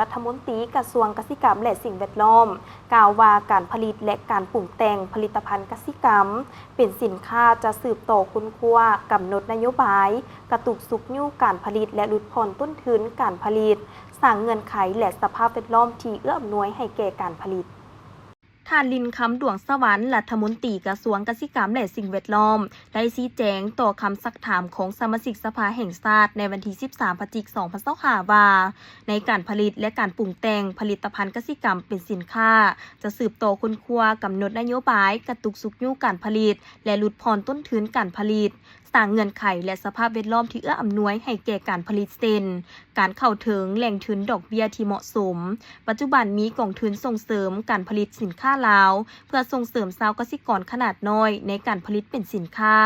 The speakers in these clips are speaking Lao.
ລັດຖະມົນຕີກະຊວງກະສິກຳ ແລະ ສິ່ງແວດລ້ອມ ກ່າວວ່າການຜະລິດ ແລະ ການປຸງແຕ່ງຜະລິດຕະພັນກະສິກຳເປັນສິນຄ້າ ຈະສືບຕໍ່ຄົ້ນຄວ້າ, ກຳນົດນະໂຍບາຍ, ກະຕຸກຊຸກຍູ້ການຜະລິດ ແລະ ຫຼຸດຜ່ອນຕົ້ນທຶນການຜະລິດ, ສ້າງເງື່ອນໄຂ ແລະ ສະພາບແວດລ້ອມທີ່ເອື້ອອຳນວຍໃຫ້ແກ່ການຜະລິດ. ທ່ານ ລິນຄຳ ດວງສະຫວັນ ລັດຖະມົນຕີກະຊວງກະສິກຳ ແລະ ສິ່ງແວດລ້ອມ ໄດ້ຊີ້ແຈງຕໍ່ຄຳຊັກຖາມຂອງສະມາຊິກສະພາແຫ່ງຊາດ ໃນວັນທີສິບສາມ ພະຈິກ ສອງພັນຊາວຫ້າ ວ່າ ໃນການຜະລິດ ແລະ ການປຸງແຕ່ງຜະລິດຕະພັນກະສິກຳເປັນສິນຄ້າ ຈະສືບຕໍ່ຄົ້ນຄວ້າ, ກຳນົດນະໂຍບາຍ, ກະຕຸກຊຸກຍູ້ການຜະລິດ ແລະ ຫຼຸດຜ່ອນຕົ້ນທຶນການຜະລິດ, ສ້າງເງື່ອນໄຂ ແລະ ສະພາບແວດລ້ອມທີ່ເອື້ອອຳນວຍໃຫ້ແກ່ການຜະລິດ ເຊັ່ນ ການເຂົ້າເຖິງແຫຼ່ງທຶນດອກເບ້ຍທີ່ເໝາະສົມ. ປັດຈຸບັນມີກອງທຶນສົ່ງເສີມການຜະລິດສິນຄ້າລາວ ເພື່ອສົ່ງເສີມຊາວກະສິກອນຂະໜາດນ້ອຍໃນການຜະລິດເປັນສິນຄ້າ,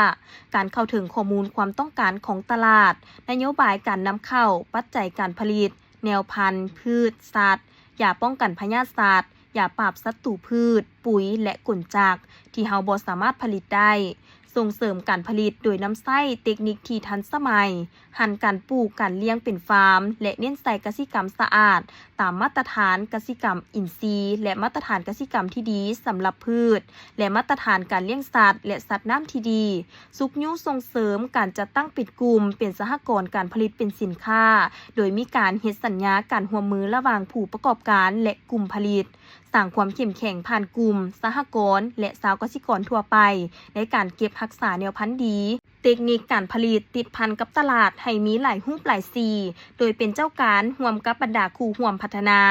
ການເຂົ້າເຖິງຂໍ້ມູນຄວາມຕ້ອງການຂອງຕະຫຼາດ, ນະໂຍບາຍການນຳເຂົ້າ, ປັດໄຈການຜະລິດ, ແນວພັນ, ພືດ, ສັດ, ຢາປ້ອງກັນພະຍາດສັດ, ຢາປາບສັດຕູພືດ, ປຸ໋ຍ ແລະ ກົນຈັກ ທີ່ເຮົາບໍ່ສາມາດຜະລິດໄດ້. ສົ່ງເສີມການຜະລິດໂດຍນຳໃຊ້ເຕັກນິກທີ່ທັນສະໄໝ, ຫັນການປູກການລ້ຽງເປັນຟາມ ແລະ ເນັ້ນໃສ່ກະສິກຳສະອາດ ຕາມມາດຕະຖານກະສິກຳອິນຊີ ແລະ ມາດຕະຖານກະສິກຳທີ່ດີສຳລັບພືດ ແລະ ມາດຕະຖານການລ້ຽງສັດ ແລະ ສັດນ້ຳທີ່ດີ, ຊຸກຍູ້ສົ່ງເສີມການຈັດຕັ້ງເປັນກຸ່ມ, ເປັນສະຫະກອນການຜະລິດເປັນສິນຄ້າ ໂດຍມີການເຮັດສັນຍາການຮ່ວມມືລະຫວ່າງຜູ້ປະກອບການ ແລະ ກຸ່ມຜະລິດ, ສ້າງຄວາມເຂັ້ມແຂງຜ່ານກຸ່ມ, ສະຫະກອນ ແລະ ຊາວກະສິກອນທົ່ວໄປ ໃນການເກັບຮັກສາແນວພັນດີ, ເຕັກນິກການຜະລິດ, ຕິດພັນກັບຕະຫຼາດໃຫ້ມີຫຼາຍຮູບຫຼາຍສີ, ໂດຍເປັນເຈົ້າການຮ່ວມກັບບັນດາຄູ່ຮ່ວມພັດທະນາ,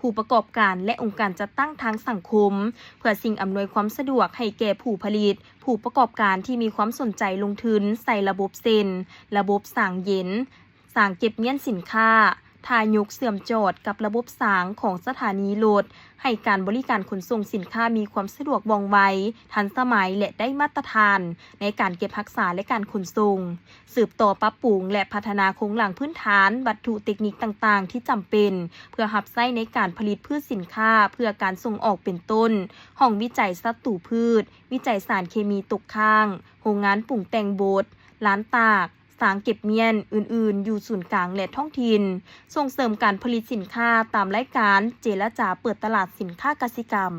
ຜູ້ປະກອບການ ແລະ ອົງການຈັດຕັ້ງທາງສັງຄົມ ເພື່ອສິ່ງອຳນວຍຄວາມສະດວກໃຫ້ແກ່ຜູ້ຜະລິດ, ຜູ້ປະກອບການທີ່ມີຄວາມສົນໃຈລົງທຶນໃສ່ລະບົບເຊັ່ນ ລະບົບສາງເຢັນ, ສາງເກັບມ້ຽນສິນຄ້າ, ທ່າຍົກເຊື່ອມຈອດກັບລະບົບສາງຂອງສະຖານີລົດ, ໃຫ້ການບໍລິການຂົນສົ່ງສິນຄ້າມີຄວາມສະດວກວ່ອງໄວ, ທັນສະໄໝ ແລະ ໄດ້ມາດຕະຖານໃນການເກັບຮັກສາ ແລະ ການຂົນສົ່ງ. ສືບຕໍ່ປັບປຸງ ແລະ ພັດທະນາໂຄງລ່າງພື້ນຖານວັດຖຸເຕັກນິກຕ່າງໆທີ່ຈຳເປັນ ເພື່ອຮັບໃຊ້ໃນການຜະລິດພືດສິນຄ້າເພື່ອການສົ່ງອອກ ເປັນຕົ້ນ ຫ້ອງວິໄຈສັດຕູພືດ, ວິໄຈສານເຄມີຕົກຄ້າງ, ໂຮງງານປຸງແຕ່ງບົດ, ລານຕາກ, ສາງເກັບມ້ຽນ ອື່ນໆ ຢູ່ສູນກາງ ແລະ ທ້ອງຖິ່ນ, ສົ່ງເສີມການຜະລິດສິນຄ້າຕາມລາຍການເຈລະຈາເປີດຕະຫຼາດສິນຄ້າກະສິກຳ.